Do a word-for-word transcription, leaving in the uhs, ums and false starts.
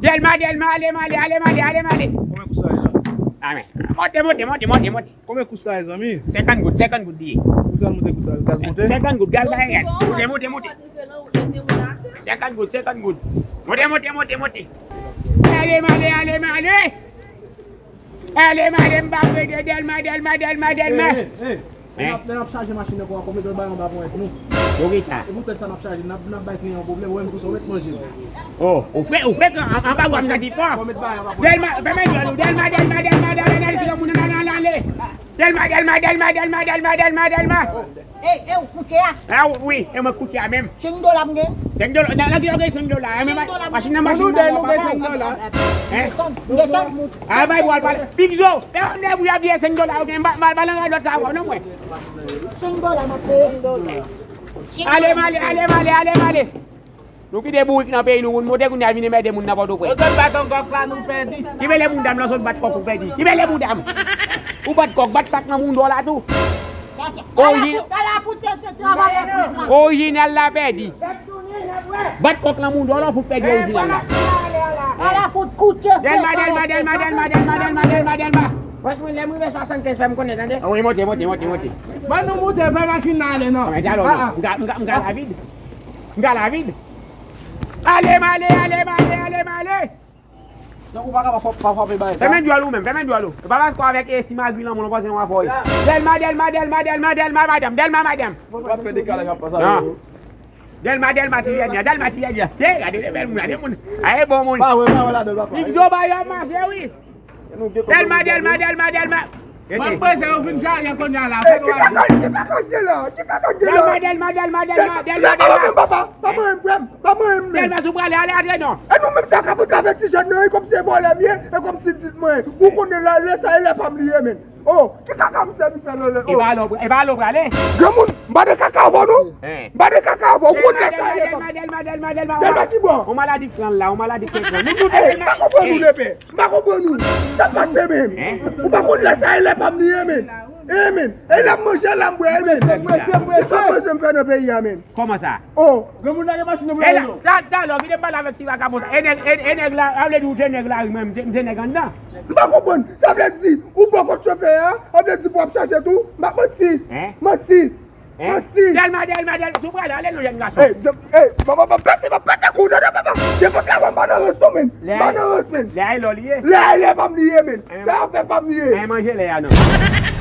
Dèlma, Dèlma, ale m ale, ale m ale, ale m ale. Konbyen kous sa ye la? Amè. Monte, monte, monte, monte, monte. Konbyen kous sa ye, zanmi? Senkant goud, senkant goud li ye. Kous sa monte, kous sa gaz monte? Senkant goud, gaz la gen. Monte, monte, monte. Senkant goud, senkant goud. Monte, monte, monte, monte. Ale m ale, ale m ale. Ale m ale, m pa vle de Dèlma, Dèlma, Dèlma, Dèlma, Dèlma. Lè n ap, lè n ap chaje machin nan pou an konpletè bay anba pou èt nou. Yo ki sa? E poutèt sa n ap chaje, n ap, n ap bay kliyan pwoblèm, ou menm tou se w ret manje l. Oh, ou fè, ou fè kan an, anba w ap santi fò. Dèlma, fèmen dyòl ou, Dèlma, Dèlma, Dèlma, Dèlma, Dèlma, Dèlma, Dèlma, Dèlma, Dèlma. Dèlma, Dèlma, Dèlma, Dèlma, Dèlma, Dèlma, Dèlma. E, e, ou koute a? A wi, e mwen koute a menm. Senk dola m gen. Senk dola, nan, nan ki yo gen senk dola, e men machin nan, machin nan, papa. Senk dola. Hein? M desann. A bay bwal pale. Big Zo, fè yon nèg ou ap ye senk dola, ou gen ba, ba, ba nan radòt sa, non, mwen. Senk dola, m ap peye. Ale m ale, ale m ale, ale m ale. Nou kite bourik nan peyi nou pou n monte, kounye a vin enmède moun nan Pòtoprens. Yo te bat yon kòk la, nou pèdi. Ki mele moun dam lan sot bat kòk ou pèdi? Ki mele moun dam? Ou bat kòk, bat sak nan moun dò la tou. Orijin-, orijinal la pèdi. Bat kòk nan moun dò la, ou fout pèdi orijinal la. Ala fout kout fè. Dèlma, Dèlma, Dèlma, Dèlma, Dèlma, Dèlma, Dèlma, Dèlma. Franchman, lè m rive swasannkenz fè m konnen, tande. Wi, monte, monte, monte, monte. Ban nou monte, fè machin nan ale, non. Mwen, alò, non. M ka, m ka, m ka la vid. M ka la vid. Ale m ale, ale m ale, ale m ale. Tankou w pa ka pa, pa frape bagay sa. Fèmen dyòl ou menm, fèmen dyòl ou. E pa paske w avèk esi magri lan moun, w panse yon afè w ye. Dèlma, Dèlma, Dèlma, Dèlma, Dèlma, madanm, Dèlma, madanm. W ap fè dekalaj ap pase avè yo. Dèlma, Dèlma, ti lèbyan, Dèlma, ti lèbyan. Se, gade de bèl moun, gade moun. Aye, bon moun. Pa wè, pa wè ladan l, papa. Big Zo ba yo ap mache, wi. Dèlma, Dèlma, Dèlma, Dèlma. Mwen panse yo fin chaje kounye a la. Ki kaka, ki kaka k gen la? Ki kaka k gen la? Dèlma, Dèlma, Dèlma, Dèlma, Dèlma, Dèlma. Papa, pa manyen m, frè m. Pa manyen m, men. Dèlma, si w prale, ale antre non. E nou menm sa k ap avèk ti jèn nan, e kòmsi e vòlè m ye, e kòmsi m di mwen, ou konnen la, lè sa e lè pa m li ye, men. Oh, ki kaka m fè m fè lòlè, oh. E pa lò, e pa lò prale. Granmoun, m pa de kaka avè w, non. M pa de kaka avè w, ou konn lè sa e lè pa m. Dèlma, Dèlma, Dèlma, Dèlma. Dèlma ki bò? On maladi k pran la, on maladi k pran. Nou tout. Ey, m pa konprann ou, lepè. M pa konprann ou. Sa k pase menm? Hein? Ou pa konn lè sa e lè pa m li ye, men. E, men. E lè m manje, lè m bwè, e, men. Ki sa m panse m fè nan peyi a, men? Kòman sa? Oh. Granmoun nan gen machin nan pou l ale non. E la, ta, talè, kite m pale avèk ti vakabon sa. E nèg, e, e nèg la, a vle di ou se nèg lari, mwen, m se, m se nèg anndan. M pa konprann. Sa vle di, ou bò kot chofè a, a vle di pou w ap chache tou? M ap manti. Hein? Manti. Hein? Manti. Dèlma, Dèlma, Dèlma, si w prale, ale non, jèn gason. Ey, m ap pèse, m ap pète kou, tande, papa. Depi w travay, m pa nan rans non, men. M pa nan rans, men. Lè a e lò li ye. Lè a e lè pa m li ye, men. Sa afè pa m li ye. Manje lè a non.